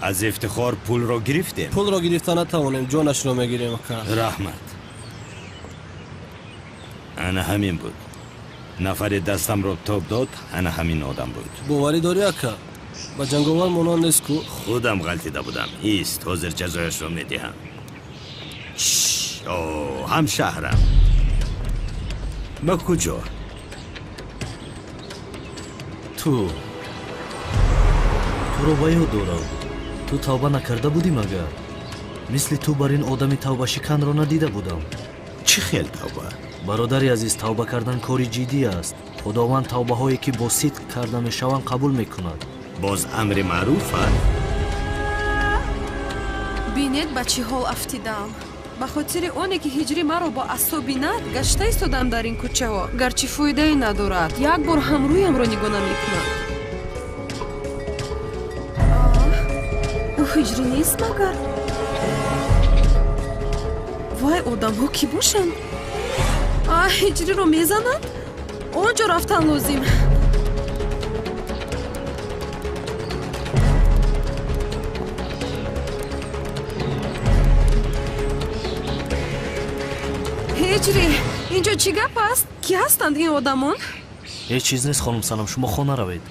Аз ифтихор пулро гирифтем. Пулро гирифта натавонем, ҷонашро мегирем, ака. Раҳмат. Ана ҳамин буд. Нафаре дастамро тоб дод, ана ҳамин одам буд. Боварӣ дорӣ, ака? Ба ҷанговар монанд нест ку? Худам ғалтида будам. Ист, ҳозир ҷазояшро медиҳам. О, ҳамшаҳрам. Ба куҷо? Ту. Туро ба ёд дорам. Ту тавба накарда будӣ магар? Мисли ту бар ин одами тавбашиканро надида будам. Чӣ хел тавба? Бародари азиз, тавба кардан кори ҷиддӣ аст. Худованд тавбаҳое ки бо сидқ карда мешаванд қабул мекунад. Боз амри маъруф аст. Бинед ба чӣ ҳол афтидаам. Ба хотири оне ки ҳиҷрӣ маро бо асо бинад, гашта истодам дар ин кӯчаҳо. Гарчи фоидае надорад, як бор ҳам рӯямро нигоҳ намекунад. Ӯ ҳиҷрӣ нест магар? Вай, одамҳо кӣ бошанд? Ҳиҷриро мезананд? Он ҷо рафтан лозим. Ҳиҷрӣ, инҷо чӣ гап аст? Кӣ ҳастанд ин одамон? Ҳеҷ чиз нест, хонум Санам, шумо хона равед.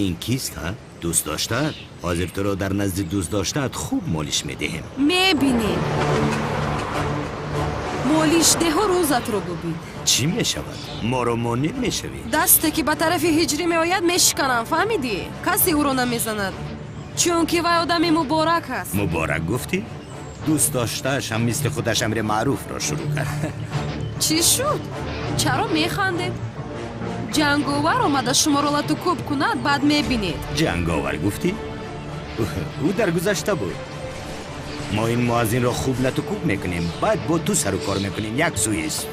Ин кист, ҳа? Дӯст доштаат? Ҳозир туро дар назди дӯст доштаат хуб молиш медиҳем. Мебинем. Молишдеҳо рӯзатро бубин. Чӣ мешавад? Моро монеъ мешавӣ? Дасте ки ба тарафи ҳиҷрӣ меояд, мешиканам, фаҳмидӣ? Касе ӯро намезанад, чунки вай одами муборак аст. Муборак гуфтӣ? Дӯст доштааш ҳам мисли худаш амри маъруфро шурӯъ кард. Чӣ шуд? Чаро механдед? Ҷанговар омада шуморо лату кӯб кунад, баъд мебинед. Ҷанговар гуфтӣ? Ӯ дар гузашта буд. Мо ин муаззинро хуб лату кӯб мекунем, баъд бо ту сару кор мекунем. Як сӯист.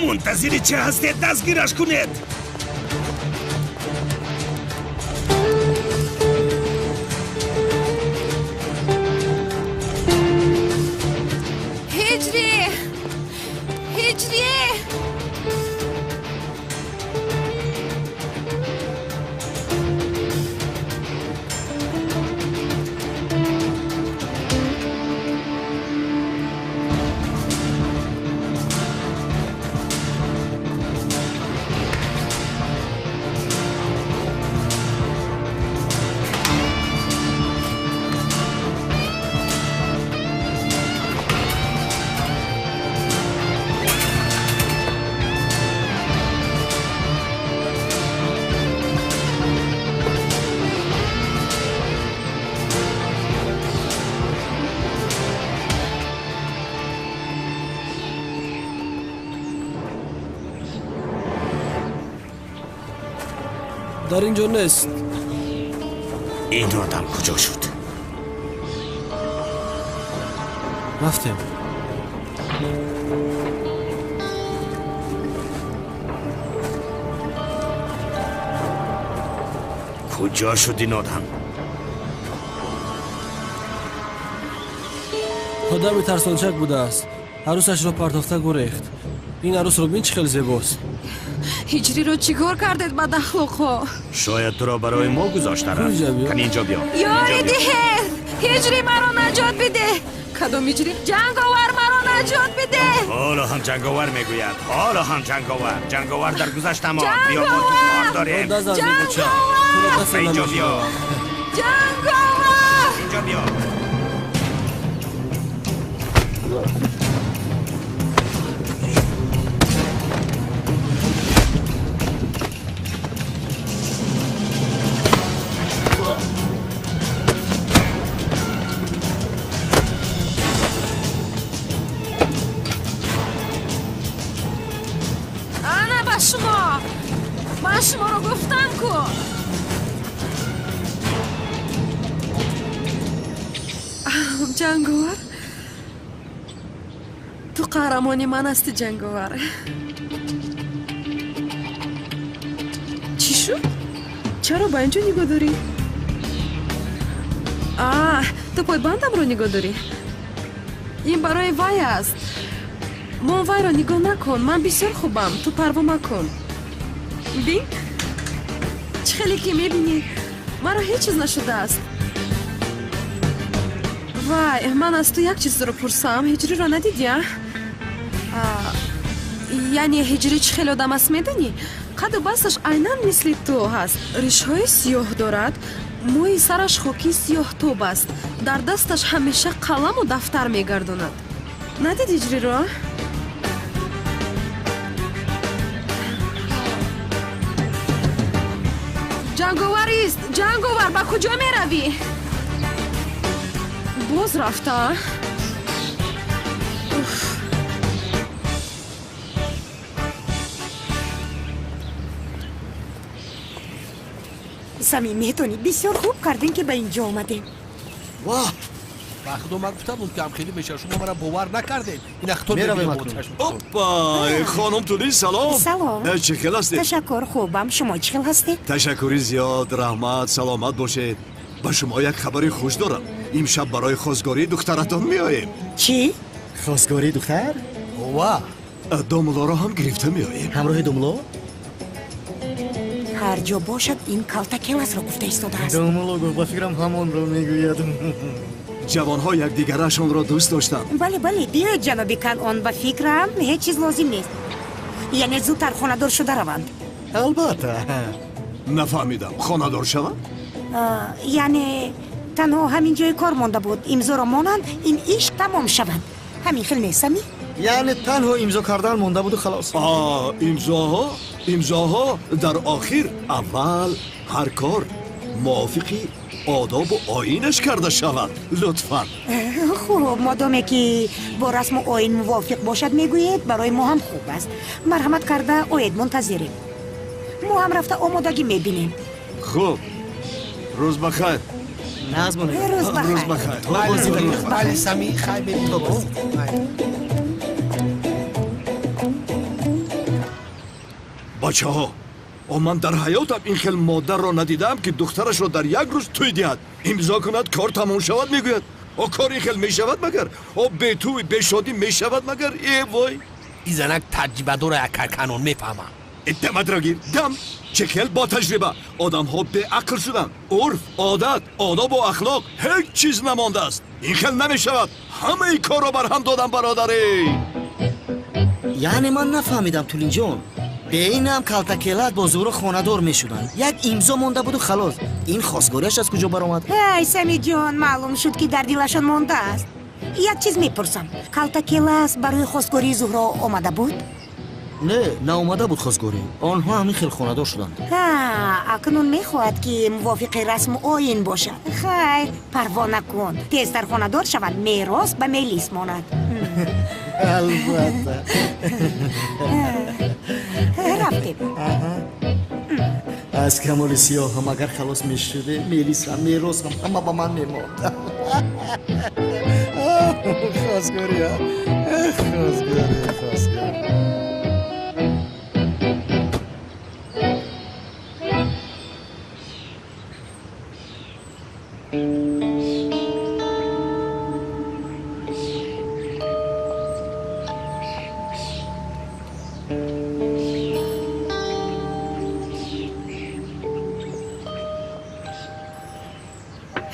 Мунтазири чӣ ҳастед? Дастгираш кунед! Ҳиҷрӣ! Ҳиҷрӣ! Дар ин ҷо нест. Ин одам куҷо шуд? Рафтем. Куҷо шуд ин одам? Одами тарсончак будааст. Арӯсашро партофта гурехт. Ин арӯсро бин, чӣ хел зебост. Ҳиҷриро чӣ кор кардед, бадахлоқҳо? Шояд туро барои мо гузошта рафт. Кани инҷо биё. Ёри диҳед! Ҳиҷри маро наҷот бидеҳ! Кадом ҳиҷри? Ҷанговар маро наҷот бидеҳ! Ҳоло ҳам ҷанговар мегӯяд. Ҳоло ҳам ҷанговар. Ҷанговар дар гузашта монд. Биё, бо ту кор дорем. Ҷанговар! Инҷо биё. Ҷанговар! Инҷо биё. Ана ба шумо! Ман шуморо гуфтам ку! Ҷанговар, ту қаҳрамони ман ҳастӣ, ҷанговар. Чӣ шуд? Чаро ба ин ҷо нигоҳ дорӣ? А, ту пойбандамро нигоҳ дорӣ? Ин барои вай аст. Мон вайро нигоҳ накун, ман бисёр хубам, ту парво макун. Бин, чӣ хеле ки мебинӣ, маро ҳеҷ чиз нашудааст. Вай, ман аз ту як чизро пурсам. Ҳиҷриро надидӣ, а? Яъне ҳиҷрӣ чӣ хеле одам аст, медонӣ? Қаду басташ айнан мисли ту ҳаст. Ришҳои сиёҳ дорад, мӯи сараш хокии сиёҳтоб аст. Дар дасташ ҳамеша қаламу дафтар мегардонад. Надидӣ ҳиҷриро? Ҷанговарист! Ҷанговар, ба куҷо меравӣ? Боз рафта? Самим, медонӣ, бисёр хуб кардем, ки ба ин ҷо омадем. Воҳ, ба худо, ман гуфта будам, ки ҳамхелӣ мешавад. Шумо мара бовар накардед. Ин ахтор. Меравем. Опа, хонум Тулӣ, салом. Салом. Чӣ хел ҳастед? Ташаккур, хубам. Шумо чӣ хел ҳастед? Ташаккури зиёд, раҳмат, саломат бошед. Ба шумо як хабари хуш дорам. Имшаб барои хостгории духтаратон меоем. Чӣ? Хостгории духтар? Ва домулоро ҳам гирифта меоем. Ҳамроҳи домуло? Ҳар ҷо бошад, ин калтакеласро гуфта истодааст. Домуло гуфт, ба фикрам, ҳамонро мегӯяд. Ҷавонҳо якдигарашонро дӯст доштанд. Бале, бале, биёед, ҷаноби Канъон, ба фикрам, ҳеҷ чиз лозим нест. Яъне зудтар хонадор шуда раванд. Албатта. Нафаҳмидам, хонадор шаванд? Яъне танҳо ҳамин ҷои кор монда буд. Имзоро монанд, ин иш тамом шавад. Ҳамин хел нест, Сами? Яъне танҳо имзо кардан монда буду халос. Имзоҳо, имзоҳо дар охир. Аввал ҳар кор мувофиқи одобу оинаш карда шавад, лутфан. Хуб, модоме ки бо расму оин мувофиқ бошад, мегӯед, барои мо ҳам хуб аст. Марҳамат карда оед, мунтазирем. Мо ҳам рафта омодагӣ мебинем. Хуб, рӯз ба хайр. Рӯз ба рӯз ба хайр. Бале, Сами, хайр, мебинем. Бачаҳо, о, ман дар ҳаётам ин хел модарро надидаам, ки духтарашро дар як рӯз тӯй диҳад, имзо кунад, кор тамом шавад, мегӯяд. О, кор ин хел мешавад магар? О, бетӯй, бешодӣ мешавад магар? Э вой! Ин занак таҷрибадора, акарканон мефаҳмам. Даматро гир, дам! Чӣ хел бо таҷриба! Одамҳо беақл шуданд. Урф, одат, одобу ахлоқ ҳеҷ чиз намондааст. Ин хел намешавад. Ҳамаи корро барҳам додам, бародаре. Яъне ман нафаҳмидам, Тулинҷон. Беинам калтакелат бо Зуҳро хонадор мешуданд. Як имзо монда буду халос. Ин хостгориаш аз куҷо баромад? Ай, Самиҷон, маълум шуд, ки дар дилашон мондааст. Як чиз мепурсам: калтакелас барои хостгории Зуҳро омада буд? Не, наомада буд хостгорӣ. Онҳо ҳамин хел хонадор шуданд. Ҳа, акнун мехоҳад, ки мувофиқи расму оин бошад. Хайр, парво накун, тезтар хонадор шаванд, мерос ба мелис монад. Албатта. Рафтем. Аз камоли сиёҳам агар халос мешуде, мерисам, меросам, ҳама ба ман мемонд. Хосгорӣ, хосгорӣ, хосгорӣ.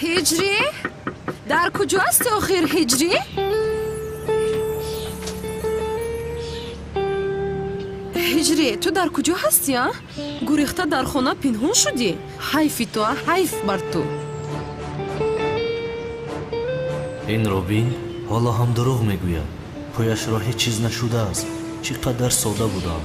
Ҳиҷрӣ? Дар куҷо ҳасти охир, Ҳиҷрӣ? Ҳиҷрӣ, ту дар куҷо ҳастӣ, а? Гурехта дар хона пинҳон шудӣ? Ҳайфи ту, а? Ҳайф бар ту. Инро бин, ҳоло ҳам дурӯғ мегӯяд. Пояшро ҳеҷ чиз нашудааст. Чӣ қадар сода будам.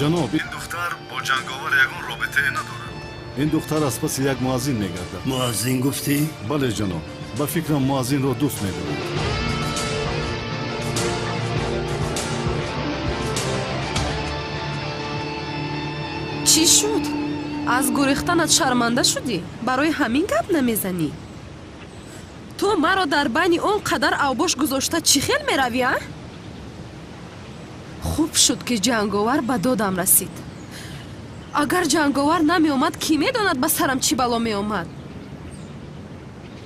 Ҷаноб, ин духтар бо ҷанговар ягон робитае надорад. Ин духтар аз паси як муаззин мегардад. Муаззин гуфтӣ? Бале, ҷаноб. Ба фикрам, муаззинро дӯст медорад. Чӣ шуд? Аз гурехтанат шарманда шудӣ? Барои ҳамин гап намезанӣ? Ту маро дар байни он қадар авбош гузошта чӣ хел меравӣ, а? Хуб шуд, ки ҷанговар ба додам расид. Агар ҷанговар намеомад, кӣ медонад, ба сарам чӣ бало меомад?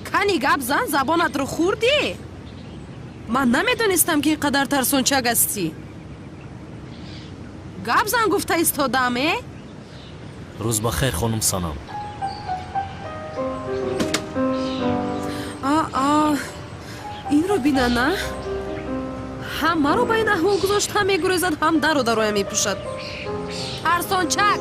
Кани гап зан, забонатро хӯрдӣ? Ман намедонистам, ки ин қадар тарсончак ҳастӣ. Гап зан гуфта истодаам, э? Рӯз ба хайр, хонум Санам. Аа, инро бинана, ҳам маро ба ин аҳвол гузошт, ҳам мегурезад, ҳам дару дароя мепӯшад. Тарсончак!